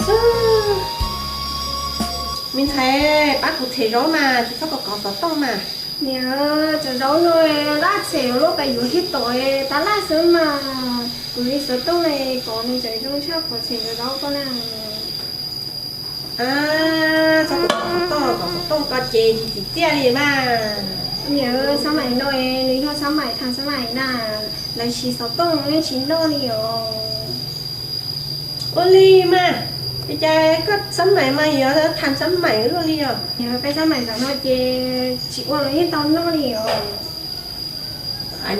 Me ntxhais, pab kuv txhem zaub mas, tsis txhob kov kov xov tooj mas. Niam, cov zaub no laj txhem luaj pes yuav thiab tod, tab laj xwb mas. Kuv li xov tooj ne, kov nws tseem zoo tshaj qhov txhem cov zaub ko na. Txhob kov xov tooj, kov xov tooj ko ces tsis txim txiaj li mas. Niam, xab maim no nws yog xab maim tham xab maim na, lawv siv xov tooj yeej tsis noj li os. Ua li mas, cas koj xab maim mas yuav tham xab maim luaj li os? Niam, peb xab maim zaum no ces tsis ua los yeej tau noj li os.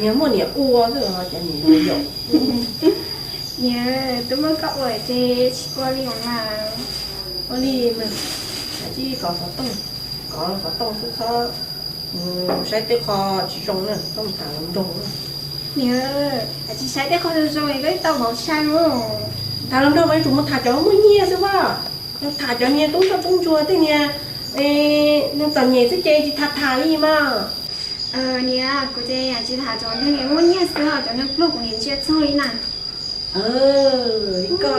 Niag muaj niam ua xwb os, cas niam yuav yaum. Niam, twb muaj koj ua ces tsis ua li os mas. Ua li mas, cia li kov xov tooj, kov xov tooj xwb, txhob saib tej qho tsis zoo na, koj mus tham hluas nraug. Niam, tsis saib tej qho zoo zoo es koj tsis tau vauv sai os. Tham hluas nraug mas yuav tsum mus tham cov muaj nyiaj xwb as. Tham cov niag tub ntsoj tub ntsuag tej niag neeg txom nyem xwb ces tsis tham tham li mas. Niam, kuv ces tsis tham cov neeg muaj nyiaj xwb, cov neeg pluag kuv niam ntsia txog li na.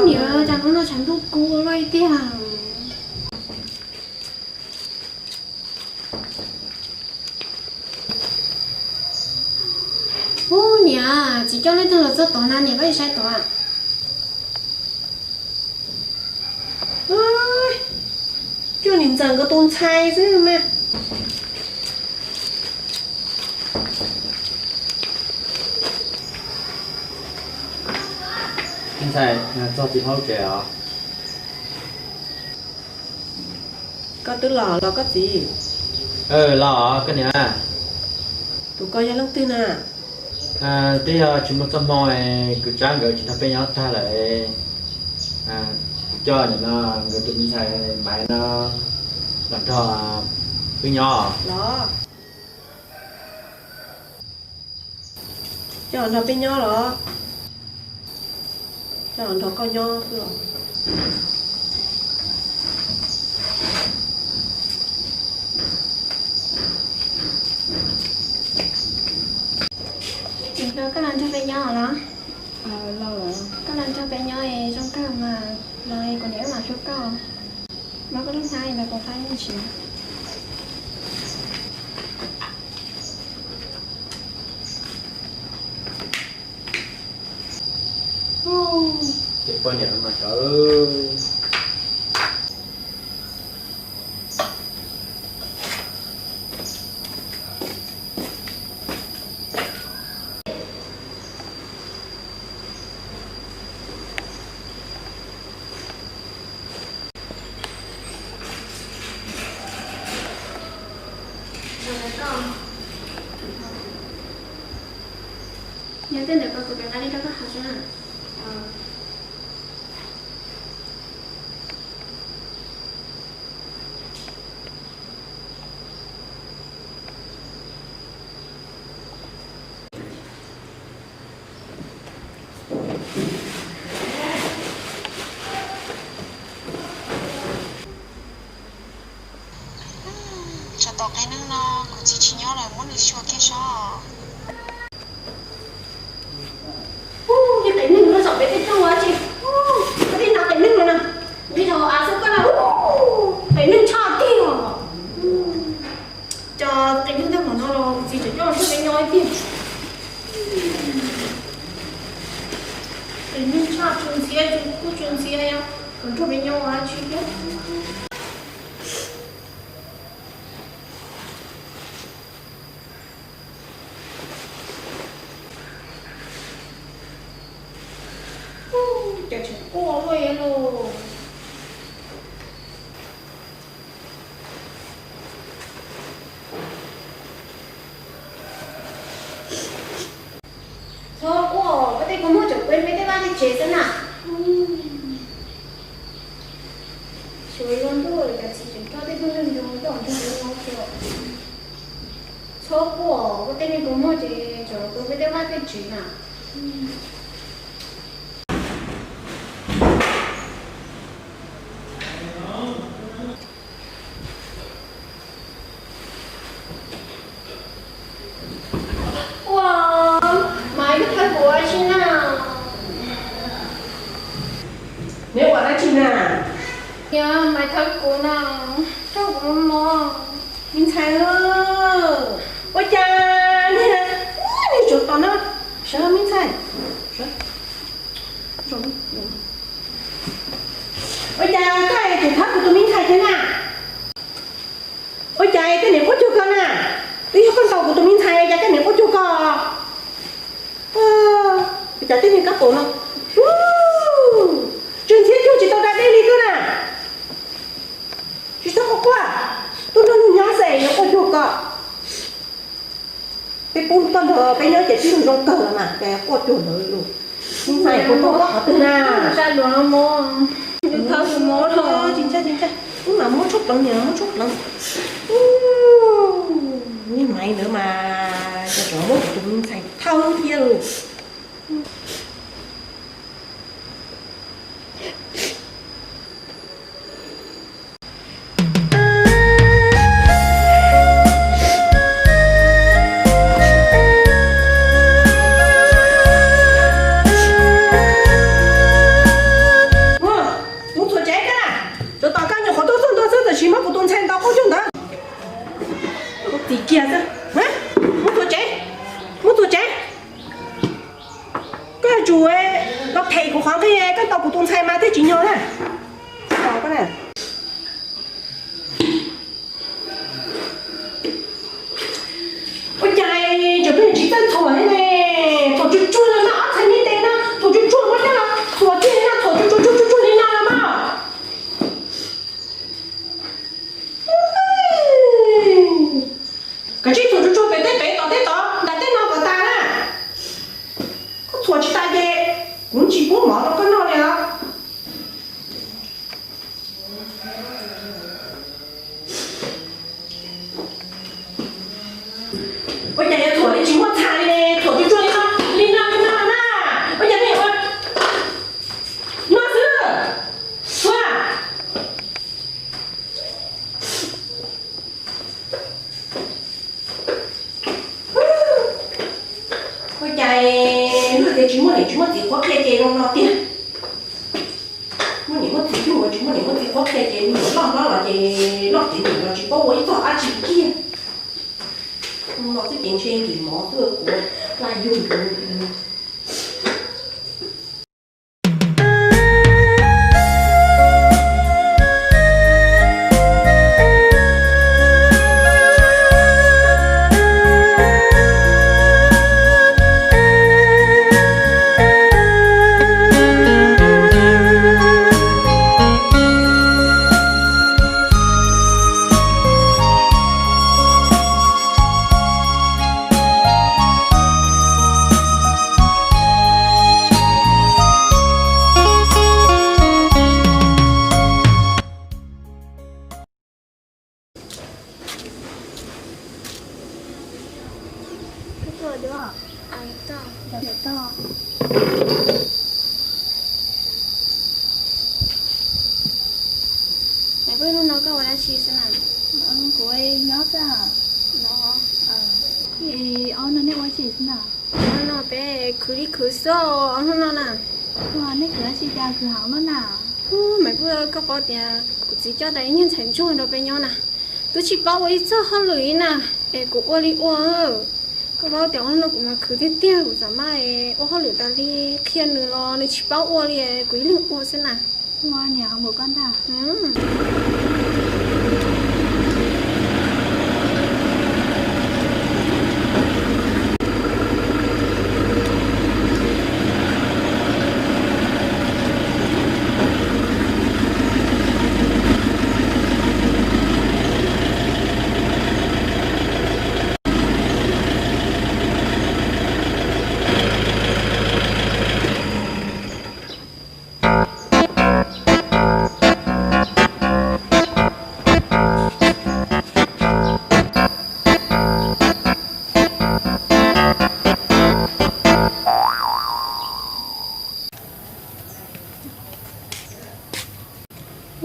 Niam, cas hnub no tshav ntuj kub luaj li tiag. Ub, niam, txiv coj leej twg los txog tod na, niam koj tsis saib tod? Coj niam ntxawm nkawd tus ntxhais xwb mas. Ntxhais, txog txiv hlob lub tsev os. Koj twb los los koj txiv? Los koj niam. Tus ko yog leej twg na? Twb yog tsis muaj txoj hmoo, kwv Tsab nkawd tsis nrog peb nyob tag lawm, kuv coj nim no nkawd tus me ntxhais Maiv no los nrog wb nyob los. Coj nrog peb nyob los? Coj nrog koj nyob xwb los? Koj los nrog peb nyob los? Koj los nrog peb nyob es zoo kawg mas, los kuv niam wb mam hlub koj. Muab koj lub hnab los kuv faib me ntsis. Ces poj niam no mas cov. Yog tej ntawd ko kuv rov qab li rau koj haus na. Tsam tom qe neeg no kuv txiv tsis nyob lawm, muab nws xyuas kiag saib. Ub, niag qe neeg no tsom peb tej rooj ua dab tsi? Ub, koj tej no qe neeg no na, nqi zog av xwb koj na. Ub, qe neeg tshaj tiag. Cov qe neeg tej hmo no los kuv txiv tseem coj nrog peb nyob ib tiag. Qe neeg tshaj tsu ntxhiab, kuj tsu ntxhiab, kom nrog peb nyob ua dab tsi thiab. Cas tseem quaj luaj li lauj. Txhob quaj, koj tej kua muag tseem pw peb tej vaj tej tsev xwb na. Xyov yog ntuj cas txiv tseem coj tej tug neeg zoo coj nrog peb nyob thiab. Txhob quaj, koj tej niag kua muag ces tseem pw peb tej vaj tej tsev na. Ua, Maiv, koj thawb kuv ua dab tsi na? Neb ua dab tsi na? Yog Maiv thawb kuv no, thawb kuv mob mob. Me ntxhais, ua cas niag, niag tsov tom no, sawv me ntxhais. Ua cas koj tseem thawb kuv tus me ntxhais thiab na? Ua cas tej niam quab cuag koj na? Twb yog koj ntaus kuv tus me ntxhais cas tej niam quab cuag koj? Ua cas tej niag kab paus no, tsw ntxhiab cuag tsis tau da dej li koj na. Tsis txhob quaj quaj, tuaj nrog luag nyob xwb yuav quaj cuag koj. Peb pub koj nrog peb nyob ces twb zoo kawg los mas cas quaj cuag ntawd lauj. Me ntxhais, kuv tuaj koj qhov twg na? Tsis ntshai, tsis ntshai, wb mam muab tshuaj pleev, niam muab tshuaj pleev. Me Maiv ntawd mas cas tseem muab kuv tus me ntxhais thawb thiab lauj. Mus txhuam tsev koj na, tsov tom koj nyuam qhuav tuaj txog ntua xwb tab sis muab kuv tus ntxhais ntaus quaj cuag ntawd. Txim kiag xwb, mus txhuam tsev, mus txhuam tsev. Koj yuav tsum los them kuv qhov nqi koj ntaus kuv tus ntxhais mas thiaj tsim nyog na. Ua cas tseem pheej tsis txawj txhuam thiab ne? Txhuam tsuag tsuag li no, ob txhais me tes no txhuam tsuag tsuag, muab coj los txhuam kiag li no, txhuam tsuag tsuag tsuag tsuag li no los mas. Kav tsij txhuam tsuag tsuag pem tej pem, tom tej tod, nram tej no kom tas na. Koj txhuam tsis tas ces kuv tsis pub mov rau koj noj li os. Ua cas yuav txhuam li tsis muaj txha li ne? Txhuam tsuag tsuag li no, li no li no na. Ua cas nej ua no xwb? Txhuam. Ua cas luag tias tsis muaj niam tsis muaj txiv qhuab qhia ces zoo no tiag. Muaj niam muaj txiv yug, tsis muaj niam muaj txiv qhuab qhia ces me nyuam loj hlob los ces loj tiav num los tsis paub ua ib txog dab tsi kiag. Zoo no xwb ces ntshe nkim mov xwb kuv laj yug. Maiv Pwj, hnub no koj ua dab tsi xwb na? Kuv nyob xwb. Ob hnub no nej ua dab tsi xwb na? Hnub no peb khwv li khwv xwb os, hnub no na. Nej khwv dab tsi cas khwv heev luaj na? Maiv Pwj, koj paub tias kuv txiv coj tau ib niag ntxhais ntsuag nrog peb nyob na, twb tsis paub ua ib txog hauj lwm li na, es kuv ua li ua. Koj paub tias ob hnub no kuv mas khwv tiag tiag, kuv xav mas ua hauj lwm tas li qhia nws los nws tsis paub ua li, kuv ib leeg ua xwb na. Ua niam mus koj ntag.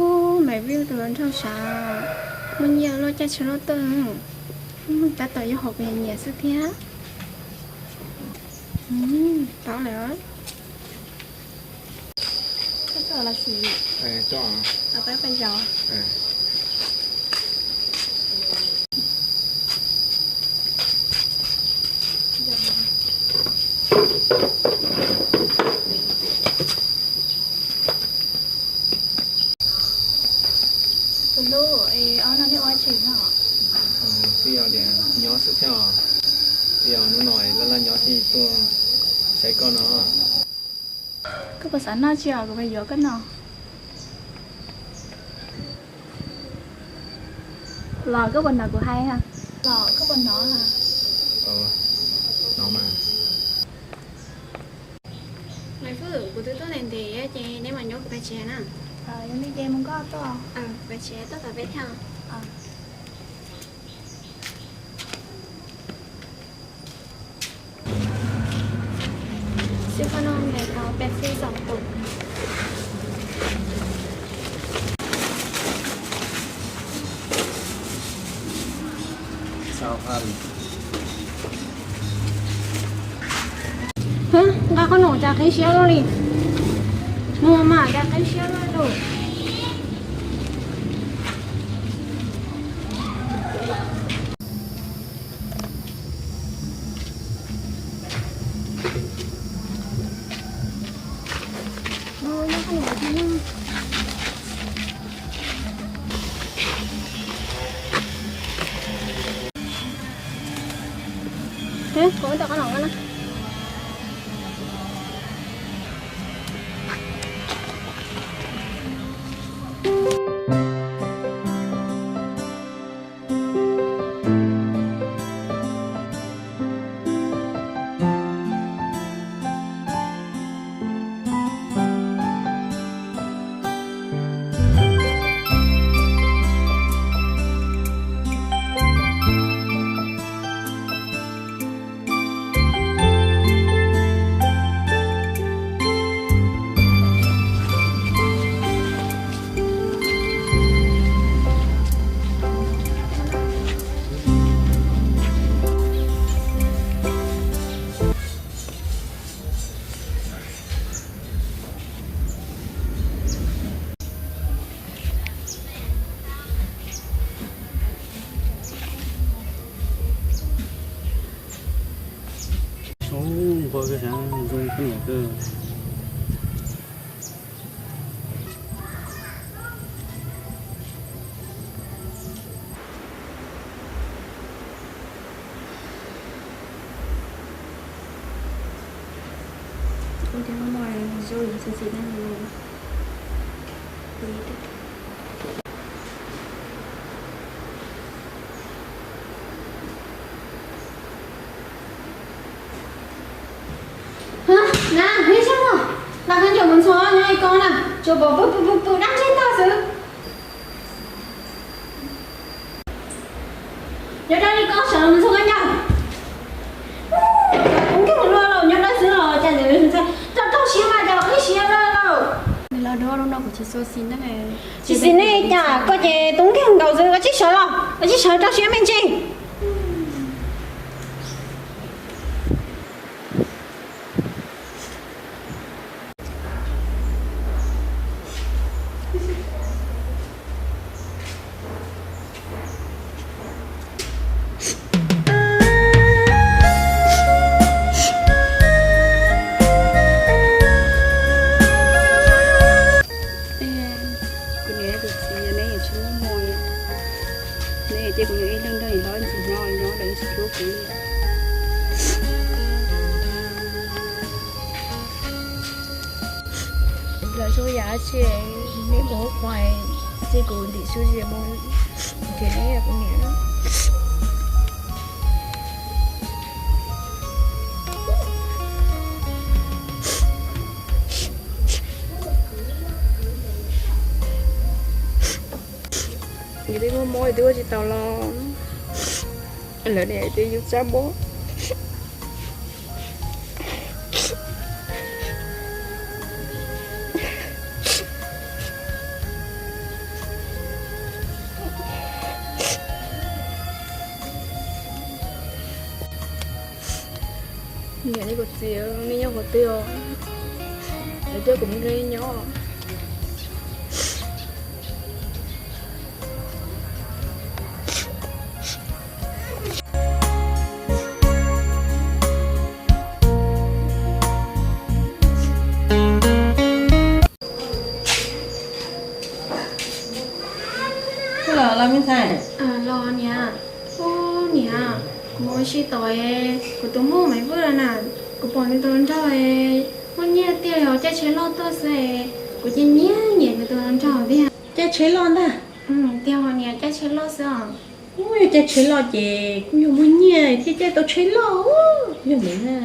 Ub, Maiv Pwj tus hluas nraug sav, muaj nyiaj luaj caij tsheb luaj tuaj, tab tom yuav hauv kuv nyiam nyiam xwb thiab. Paub lawm. Los sis, tus hlub, ob no nej ua tsi no? Twb yog tias nyob xwb thiab os. Twb yog hnub no laj laj nyob thiaj tuaj saib koj no. Koj puas xav noj tsi os, kuv mam yuav koj noj. Los koj puas hnov kuv hais? Los koj puas hnov? Hnov mas. Maiv Fwj, kuv twb tuaj ntev ntev ces neb mam nyob kuv pais tsev na. Yog li ces mus koj tuaj, pais tsev tuaj tom peb thiab. Xib fwb no ntes tau peb xib xoom tus. Nqa qhob noom cas qhib siab luaj li. Mus mas cas qhib siab luaj li. Ub, nqua koj sav zoo koj niam kawg. Ua cas no zoo xwb xwb na. Na, neb saib no, laj khaub ncaws mus ntxhua nyob li ko na, tsuas pom pw pw pw pw dab ntseg tag xwb. Nyob dab li koj sawv los mus ntxhua khaub ncaws. Tub nkeeg luaj lauj, nyob dawb xwb los cas ntxhua, rau rau siab mas cas qhib siab lawm lauj. Tsis xis nej cas koj ces tub nkeeg nkaus xwb, koj tsis sawv los, koj tsis sawv rau siab me ntsis. Kuv niam tus txiv, neb yuav tsis muaj hmoo li. Neb yuav cia kuv yuav ib leeg nrog niam hlob ntxim nyob, nyob lawv tsis hlub kuv li. Lawv tsuas yam tsi, neb mus ua quas, cia kuv ntim su zis mus nrhiav neb kuv niam. Yus twb muaj mob twb ua tsis tau los, lawv niam twb yus tsab mob. Niam thiab kuv txiv, nej nyob qhov twg os? Lawv coj kuv mus nrog nej nyob. Los los me ntxhais. Los niam. Ub niam, kuv ua si tod, kuv tus muam Maiv Vwj los na, kuv pom nws tus hluas nraug muaj nyiaj tiag li os, caij tsheb loj tuaj xwb, kuv cia nyiam nyiam nws tus hluas nraug tiag. Caij tsheb loj ntag. Tiag os niam, caij tsheb loj xwb os. Ub, yog caij tsheb loj ces kuj yog muaj nyiaj thiaj caij tau tsheb loj, yog nws na.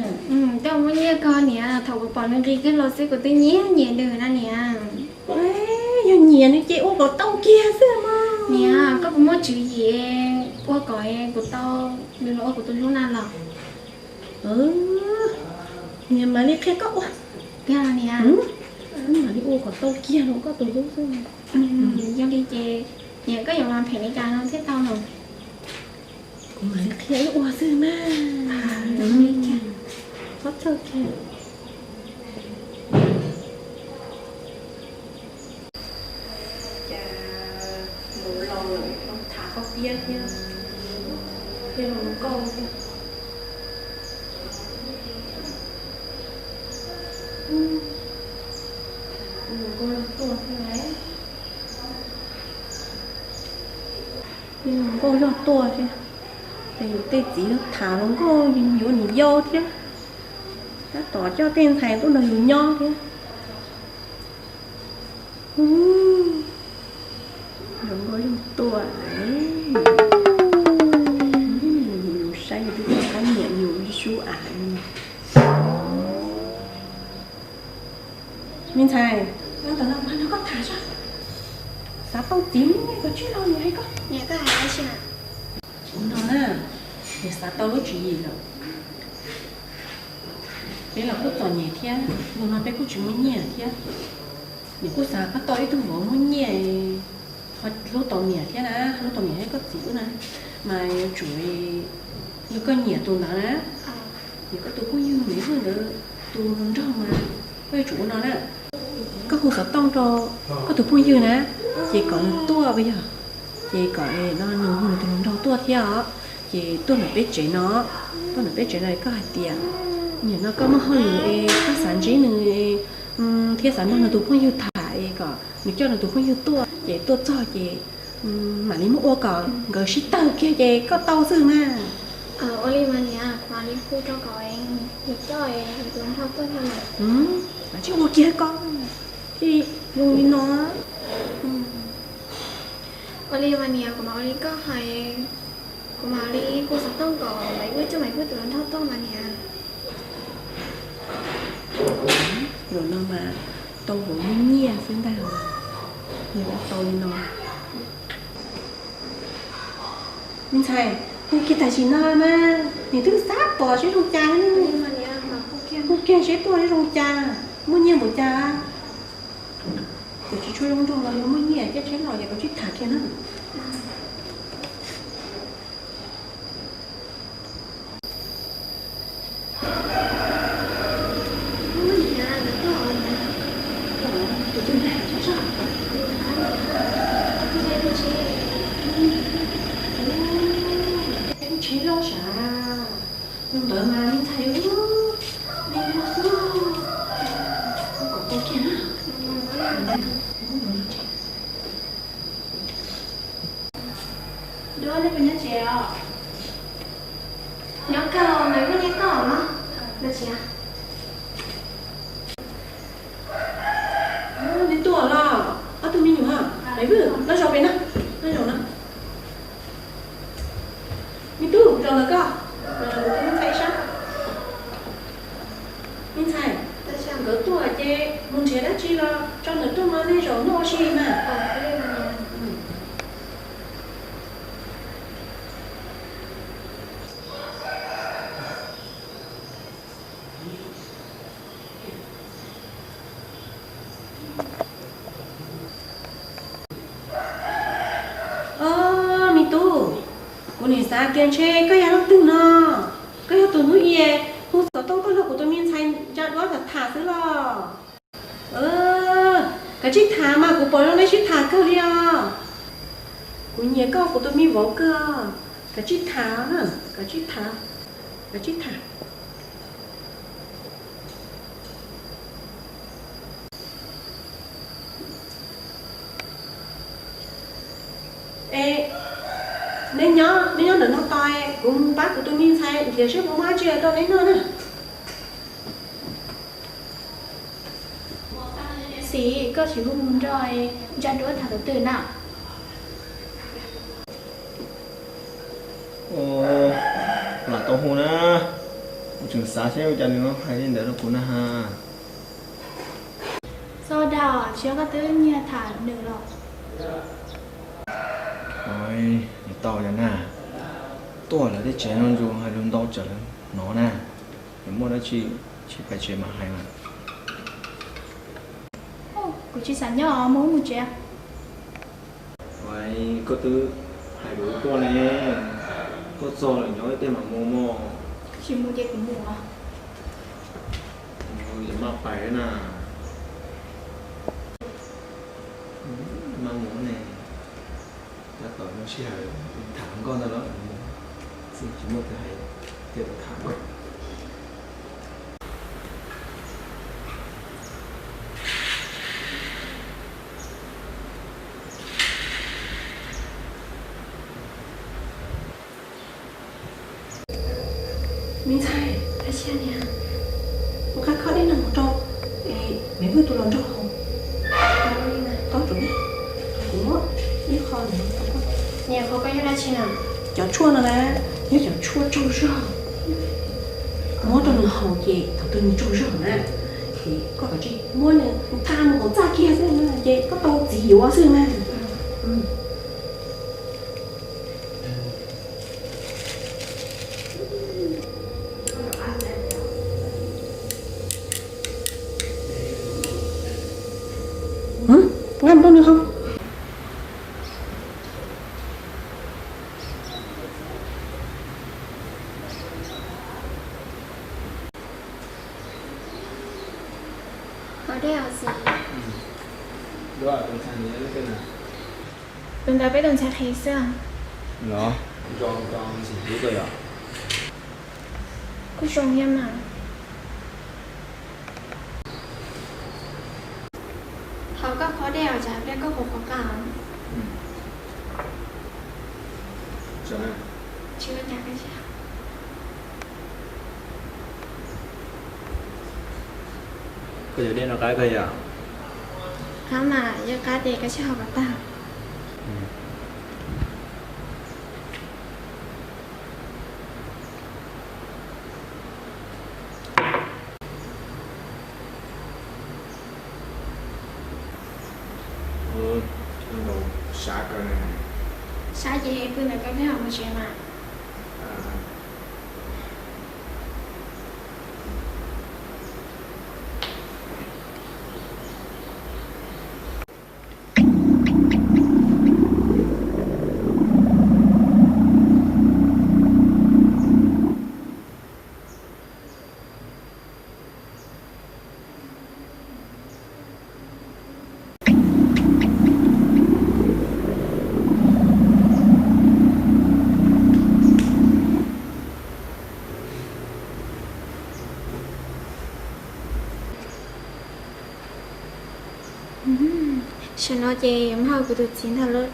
Twb muaj nyiaj kawg niam, thaum kuv pom nws nqis kiag los xwb kuv twb nyiam nyiam nws na niam. Yog nyiam nws ces ua kom tau kiag xwb mas. Niam, koj puas muaj tswv yim ua kom kuv tau nws los ua kuv tus hlub na los? Niam mam li qhia koj ua. Tiag niam. Mam li ua kom tau kiag los koj tus hlub xwb. Yog li ces niam koj yuav mas phem li cas no thiaj tau no? Kuv mam li qhia wb ua xwb mas. Txhob txhawj kiag. Cas luv los lawm los tham qhov piab thiab, thiab los nkauj thiab. Nkauj yog tuaj thiab lauj. Nkauj yog tuaj thiab, ces yus tej txiv tham los nkauj yuav niam yau thiab, tab tom coj tej ntxhais tuaj nrog yus nyob thiab. Los nkauj yog tuaj, yus saib yus twb tau qab niam yus sub av. Me ntxhais, ntawm no koj tham, xav tau txiv muaj nyiaj koj tsij los nws hais koj. Ua no na, nws xav tau lub tswv yim lawm. Peb los kuj txom nyem thiab, hnub no peb kuj tsis muaj nyiaj thiab. Nws kuj xav kom tau ib tug vauv muaj nyiaj, ho hlub tau niam thiab na, hlub tau niam thiab koj txiv wb na, mas yuav tsum yog koj nyiam tus ntawd na. Yog koj tus phooj ywg Maiv Vwj ntawd tus hluas nraug mas koj yuav tsum ua no na. Koj hu xov tooj rau koj tus phooj ywg na, ces kom nws tuaj puas yog, ces kom no nws hu nws tus hluas nraug tuaj thiab os. Ces tuaj ntawm peb tsev no, tuaj ntawm peb tsev no koj hais tias nim no koj muaj hauj lwm es koj xav ntsib nws thiab xav nrog nws tus phooj ywg tham es kom nws coj nws tus phooj ywg tuaj, ces tuaj txog ces mam li muab ua kom nkawd sib tawg kiag ces koj tau xwb mas. Ua li mas niam, kuv mam li hu rau kom nws coj nws tus hluas nraug tuaj no. Tsij ua kiag koj, tsij zoo li no. Ua li mas niam, kuv mam ua li koj hais, kuv mam li hu xov tooj kom Maiv Vwj coj Maiv Vwj tus hluas nraug tuaj mas niam. Zaum no mas tau vauv muaj nyiaj xwb ntag, yog tau li no. Me ntxhais, hu kiag tam sim no mas, nws twb xav pom seb zoo cas. Hu kiag seb tuaj seb zoo cas, muaj nyiaj npaum cas. Cov tsis tshua zoo nraug los yog muaj nyiaj caij tsheb los ces koj tsij tham kiag na. Tsheb loj sav, ntawd mas me ntxhais, me ntxhais xwb, kom tau kiag na. Duab, nej puas nyob tsev os? Nyob kawg, Maiv Vwj nyob koj los? Nyob tsev. Neb tuaj los? Ob tug me nyuam, Maiv Vwj, noj zaum pem no, noj zaum no. Me tub, zaum ntawm koj, zaum ntawm kuv tus me ntxhais sab. Me ntxhais, nkawd tuaj ces mus nrhiav dab tsi los tso ntawm rooj no, nej zaum noj ua si mas. Os, me tub, kuv nim xav tias ntshe koj yog leej twg no. Koj yog tus hnub i hu xov tooj tuaj nrog kuv tus me ntxhais ntsa duab tham tham xwb los? Kav tsij tham mas, kuv pom zoo nej sib tham kawg li os. Kuv nyiam koj, kuv tus me vauv kawg. Kav tsij tham na, kav tsij tham, kav tsij tham. Es neb nyob, neb nyob ntawm no tos kuv mus pab kuv tus me ntxhais nrhiav seb puas muaj dab tsi rau neb noj na. Xiv, koj tsis hu mus nrog Ntsa Duab tham tus twg na? Lam tau hu na, kuv tseem xav seb ua cas nws ho hais li ntawd rau kuv na has. Txhob dag, tsis yog koj twb nyiag tham nws los? Ua tau yog na, tuaj lawv tej tsev no ntsus hais lus ntau tsam lawv hnov na. Yog muaj dab tsi tsis pais tsev mam hais mas. Kuv tsis xav nyob, mus mus tsev. Koj twb hais kuv tuaj ne, koj txog lawm nyob ib teg mam mus mog. Tsis mus ces kuv mus. Yog maj pais na, maj mus ne. Tab tom zoo sij hawm tham hluas nkauj ntawd los, tsis muaj tus hais, cia tus tham nkauj. Me ntxhais, ua qab khob dej no mus rau me Vwj tus hluas nraug haus. Tau li na, tau rau kuv muab ib qho no. Niam, qhov ko yog dab tsi na? Cov tshuaj no na, yog cov tshuaj tsaug zog. Muab rau nws haus ces thaum twg nws tsaug zog na, ces koj kav tsij muab nws nqa mus hauv txaj kiag xwb na, ces koj tau txiv yuav xwb na. Nqa mus rau nws haus. Tus ntawd peb tus ntxhais qhev xwb. Los, zoo zoo ntxim hlub kawg yom. Kuj zoo thiab mas. Thov koj khob dej os, tsam hais pliag koj quav qhov nqa. Tsis ua cas. Koj cov dej no qab kawg yom? Qab mas, yog qab ces koj sib haus kom tag. Sab kawg. Sab ces pw ntawm koj peb ho mus tsev mas. Tam no ces yuav muab kuv tus txiv ntag lauj.